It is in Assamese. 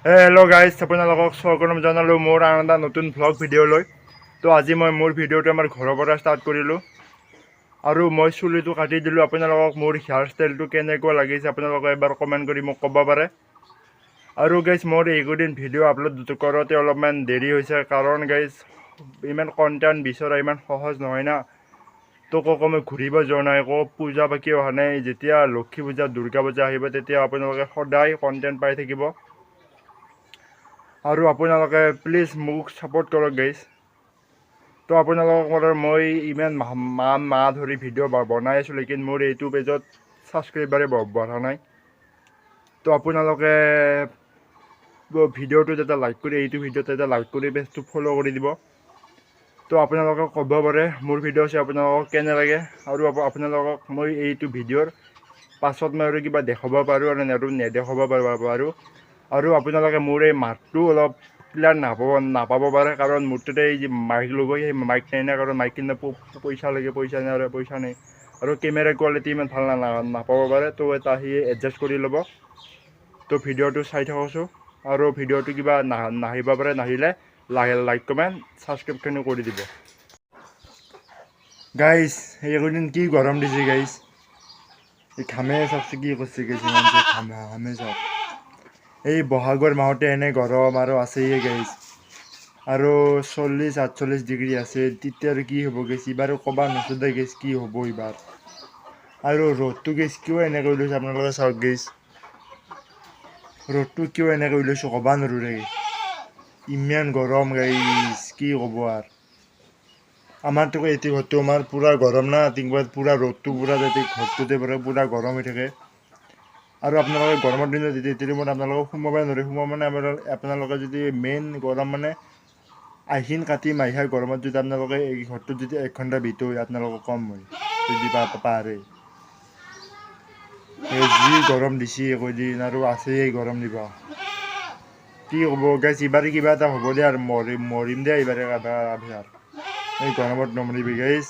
হেল্ল' গাইজ, আপোনালোকক স্বাগতম জনালোঁ মোৰ আন এটা নতুন ভ্লগ ভিডিঅ'লৈ। তো আজি মই মোৰ ভিডিঅ'টো আমাৰ ঘৰৰ পৰা ষ্টাৰ্ট কৰিলোঁ আৰু মই চুলিটো কাটি দিলোঁ। আপোনালোকক মোৰ হেয়াৰ ষ্টাইলটো কেনেকুৱা লাগিছে, আপোনালোকে এবাৰ কমেণ্ট কৰি মোক ক'ব পাৰে। আৰু গাইজ, মোৰ এইকেইদিন ভিডিঅ' আপলোড কৰোঁতে অলপমান দেৰি হৈছে, কাৰণ গাইজ, ইমান কণ্টেণ্ট বিচৰা ইমান সহজ নহয় না। তো কওঁ, মই ঘূৰিব যোৱা নাই, একো পূজা বাকী অহা নাই। যেতিয়া লক্ষী পূজা, দুৰ্গা পূজা আহিব, তেতিয়া আপোনালোকে সদায় কণ্টেণ্ট পাই থাকিব। আৰু আপোনালোকে প্লিজ মোক ছাপোৰ্ট কৰক গাইজ। তো আপোনালোকক মই ইমান মাহ মাহ মাহ ধৰি ভিডিঅ' বনাই আছোঁ, লেকিন মোৰ এইটো পেজত ছাবস্ক্ৰাইবাৰে বঢ়া নাই। তো আপোনালোকে ভিডিঅ'টোত এটা লাইক কৰি, এইটো ভিডিঅ'ত এটা লাইক কৰি পেজটো ফ'ল' কৰি দিব। তো আপোনালোকে ক'ব পাৰে মোৰ ভিডিঅ' চাই আপোনালোকক কেনে লাগে। আৰু আপোনালোকক মই এইটো ভিডিঅ'ৰ পাছত মই আৰু কিবা দেখুৱাব পাৰোঁ আৰু আৰু নেদেখুৱাব পাৰোঁ। আৰু আপোনালোকে মোৰ এই মাতটো অলপ ক্লিয়াৰ নাপাব পাৰে, কাৰণ মোৰ তাতে এই যি মাইক লগোৱা, সেই মাইক নাই না। কাৰণ মাইক কিনিব পইচা লাগে, পইচা নাই আৰু পইচা নাই। আৰু কেমেৰা কোৱালিটি ইমান ভাল নাপাব পাৰে। তো এটা সি এডজাষ্ট কৰি ল'ব। তো ভিডিঅ'টো চাই থাকোঁচোন। আৰু ভিডিঅ'টো কিবা নাহিব পাৰে, নাহিলে লাহে লাইক, কমেণ্ট, ছাবস্ক্ৰাইবখিনি কৰি দিব। গাইজ, এইকেইদিন কি গৰম দিছে গাইজ! এই ঘামে চাওকচোন কি কৰিছে গাইজ, ইমান যে ঘামে চাওক। এই বহাগৰ মাহতে এনে গৰম আৰু আছেই গাইজ, আৰু 40, 48 ডিগ্ৰী আছে। তেতিয়া আৰু কি হ'ব গাইজ? এইবাৰ ক'বা নোচোদে গাইজ, কি হ'ব এইবাৰ। আৰু ৰ'দটো গাইজ, কিয় এনেকৈ ওলাইছে, আপোনালোকে চাওক গাইজ। ৰ'দটো কিয় এনেকৈ ওলাইছে ক'বা নোৱাৰো দেই। ইমান গৰম গাইজ, কি ক'ব আৰু। আমাৰতো এইটো ঘৰটো আমাৰ পূৰা গৰম না, টিংপাত পূৰা ৰ'দটো পূৰা যাতে ঘৰটোতে পৰে, পূৰা গৰম হৈ থাকে। আৰু আপোনালোকে গৰমৰ দিনত যেতিয়া ৰুমত আপোনালোকে সোমাবই নোৱাৰে। সোমাব মানে আপোনালোকে যদি মেইন গৰম মানে আহিন, কাতি, মাইশাৰ গৰমত যদি আপোনালোকে এই ঘৰটোত যদি এক ঘণ্টা বিতোয়, আপোনালোকক কম হয় যদি পাৰে। এই যি গৰম দিছে এইকেইদিন আৰু আছে এই গৰম দিব, কি ক'ব গাইজ। এইবাৰ কিবা এটা হ'ব দে আৰু মৰিম, মৰিম দে এইবাৰ আৰু। এই গৰমত নমৰিবি গাইজ।